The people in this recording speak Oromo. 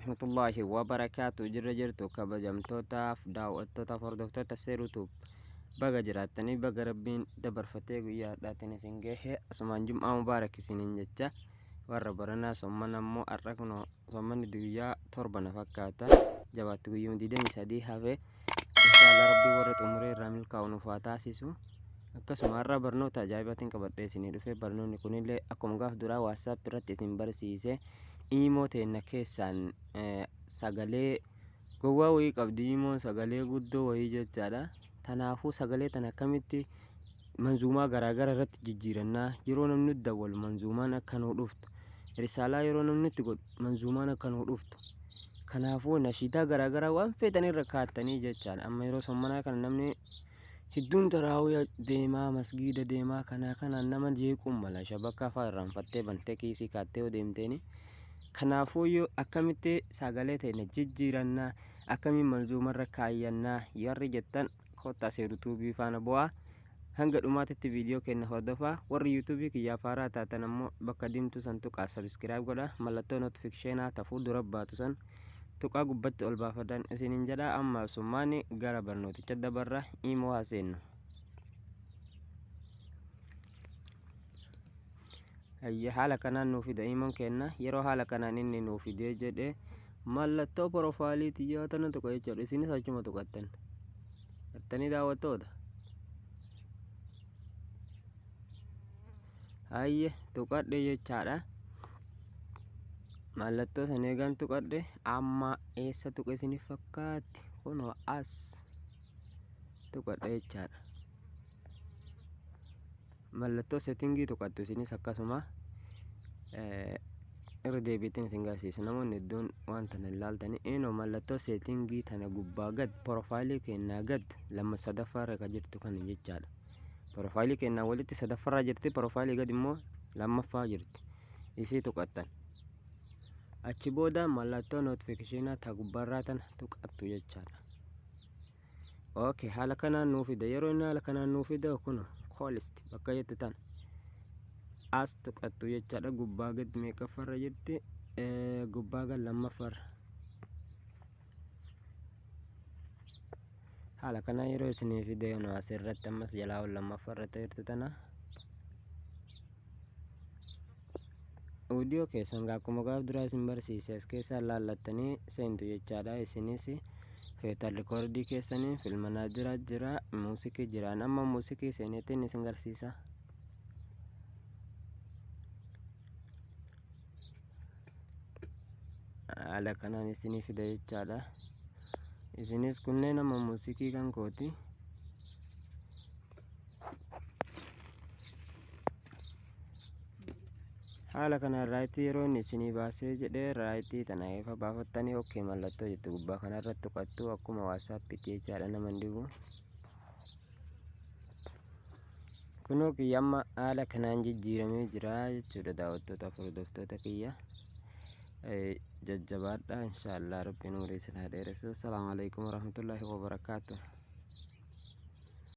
Rahmatullahi wabarakaatu. Jirra jirtu kabajamtootaaf daawwattootaaf hordoftoota Seeruutuub, baga jiraattanii, baga Rabbiin dabarfatee guyyaa har'aatiin isin gahe. Asumaan Jum'aa mubaarak isiniin jecha. Warra baranaa sommana immoo har'a kunoo sommanni guyyaa 7 na fakkaata, jabaatti guyyuma 23 hafe. Inshaallah Rabbiin warra xumuree irraa milkaa'u nuuf haa taasisu. Akkasuma har'a barnoota ajaa'ibaatiin qabadhee isinii dhufe. Barnoonni kunillee akkuma gaaf duraa WhatsApp irratti isin barsiise, iimoo teenna keessaan sagalee gowwaa wayii qabdi iimoon, sagalee guddoo wayii jechaadha. Tanaafuu sagalee tana akkamitti manzuumaa garaagara irratti jijjiirannaa, yeroo namni nutti dawwalu manzuumaan akka nuu dhuftu, risaalaa yeroo namni nutti godhu manzuumaan akka nuu dhuftu, kanaafuu nashiidaa garaagaraa waan feetan irra kaattanii jechaadha. Amma yeroo sommanaa kana namni hedduun taraawii deemaa, masgiida deemaa, kanaa kanaan nama jeequun mala shabakkaa fa'aa irraanfattee bantee kiisii kaattee yoo deemteeni. Kanaafuu yoo akkamitti sagalee teenya jijjiirannaa, akkamiin manzuumarra kaayyannaa warri jettan, kottaa Seeru Tuubii faana bu'aa, hanga dhumaatitti viidiyoo keenya hordofaa. Warri yuutuubii kiyyaaf haaraa taatan ammoo bakka diimtuu san tuqaa subscribe godha, mallattoo notifiikeeshinaa ta fuuldura baatu san tuqaa gubbatti ol baafadan isiniin jedha. Amma summaani gara barnooticha dabarra, imoo haa seennu. Hayya, haala kanaan nuu fida imoon kenna. Yeroo haala kanaan inni nuu fidee jedhe, mallattoo porofaayilii xiyyaa tana tuqa jechuudha. Isinis achuma tuqattan gartanii, daawwattoota. Hayye, tuqadhe jechaadha. Mallattoo san eegan tuqadhe, amma eessa tuqa isiniif fakkaatti? Kunoo as tuqadhe jechaadha. Mallattoo settingii tuqattu isinis akkasuma. Irra deebiitiin isin garsiisa, namoonni hedduun waan tana ilaaltanii. Eenoo mallattoo settingii tana gubbaa gad, porofaayilii kennaa gad lama sadaffaarra ka jirtu kana jechaadha. Porofaayilii kennaa walitti sadaffaarra jirti, porofaayilii gad immoo lammaffaa jirti. Isii tuqattan. Achi booda mallattoo notifikashinaa ta gubbaarraa tana tuqattu jechaadha. Okay, haala kanaan nuu fida. Yeroo inni haala kanaan nuu fida, kun calls bakka jettu tana as tuqattu jechaadha. Gubbaa gad meeqaffarra jirti? Gubbaa gad lammaffarra. Haala kanaan yeroo isinii fide, nu asirratti ammas jalaa ol lammaffarra jirtu tana. Audio keessan akkuma gaaf duraa isin barsiise as keessaa laallattanii seentu jechaadha. Isinis feetan rikoordii keessanii filmanaa jira, jira muusikii jiraan. Amma muusikii seeneetiin isin garsiisa. Haala kanaan isinii fida jechaadha. Isinis kunneen amma muusikii kan kooti. Haala kanaan raayitii yeroo inni isinii baasee jedhee, raayitii tana ifa baafattanii, okay mallattoo jettu gubbaa kanarratti tuqattu, akkuma WhatsAppitti jechaadha, nama hin dhibu. Kunoo kiyya amma haala kanaan jijjiiramee jira jechuudha. Daawwattoota, hordoftoota kiyya, jajjabaadha. Inshaallah Rabbiin umurii isin haa dheeressu. Assalaamu alaikum warahmatullaahi wabarakaatu.